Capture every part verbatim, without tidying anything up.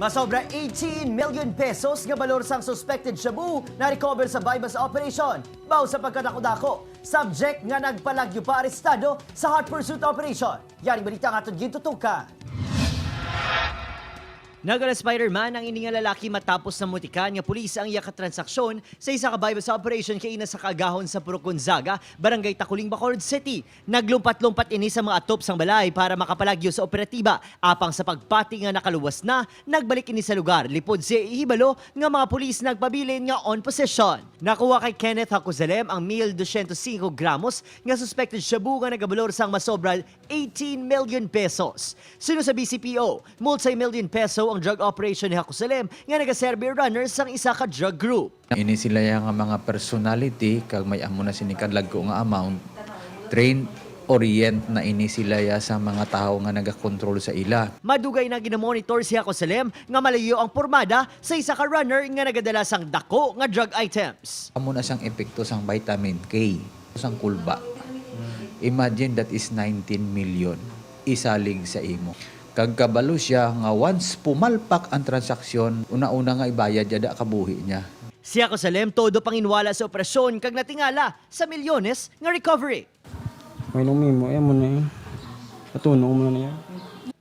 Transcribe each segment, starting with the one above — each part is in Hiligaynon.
Masobra eighteen million pesos nga balor sang suspected shabu na-recover sa buy-bust operation. Baw sa pagkadako-dako, subject nga nagpalagyo pa arestado sa hot pursuit operation. Yari balita nga aton gintutukan. Nagala Spider-Man ang ini nga lalaki matapos namutikan nga pulis ang iya ka transaksyon sa isa ka buy-bust operation kaina sa Kaagahon sa Purok Gonzaga, Barangay Taculing, Bacolod City. Naglumpat-lumpat ini sa mga atop sang balay para makapalagyo sa operatiba, apang sa pagpati nga nakaluwas na, nagbalik ini sa lugar lipod sa ihibalo nga mga pulis nagpabilin nga on position. Nakuha kay Kenneth Hakusalem ang mil dosyentos singko gramos nga suspected shabu nga nagabalor sang masobra eighteen million pesos. Suno sa B C P O, multi-million peso ang drug operation ni Hakusalem nga nagaserbi runner sang isa ka drug group. Ini sila ya nga mga personality, kag may amo na sini kadlagko nga amount, train orient na ini sila ya sa mga tawo nga nagakontrol sa ila. Madugay na ginamonitor si Hakusalem nga malayo ang pormada sa isa ka runner nga nagadala sang dako nga drug items. Amo na sang epekto sang vitamin K sang kulba. Imagine, that is nineteen million isalig sa imo. Kag kabalo siya nga once pumalpak ang transaksyon, una-una nga ibayad yada kabuhi niya. Si Hakusalem todo panginwala sa operasyon kag natingala sa milyones nga recovery. May nung mimo, eh, mo na eh. Katuno mo na niya.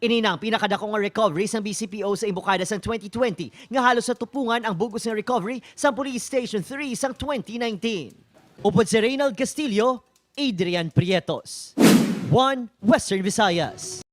Ini na ang pinakadako nga recovery sang B C P O sa imbukada sang twenty twenty, nga halos natupungan ang bug-os nga recovery sang Police Station three sang twenty nineteen. Upod si Reynald Castillo, Adrian Prietos, One Western Visayas.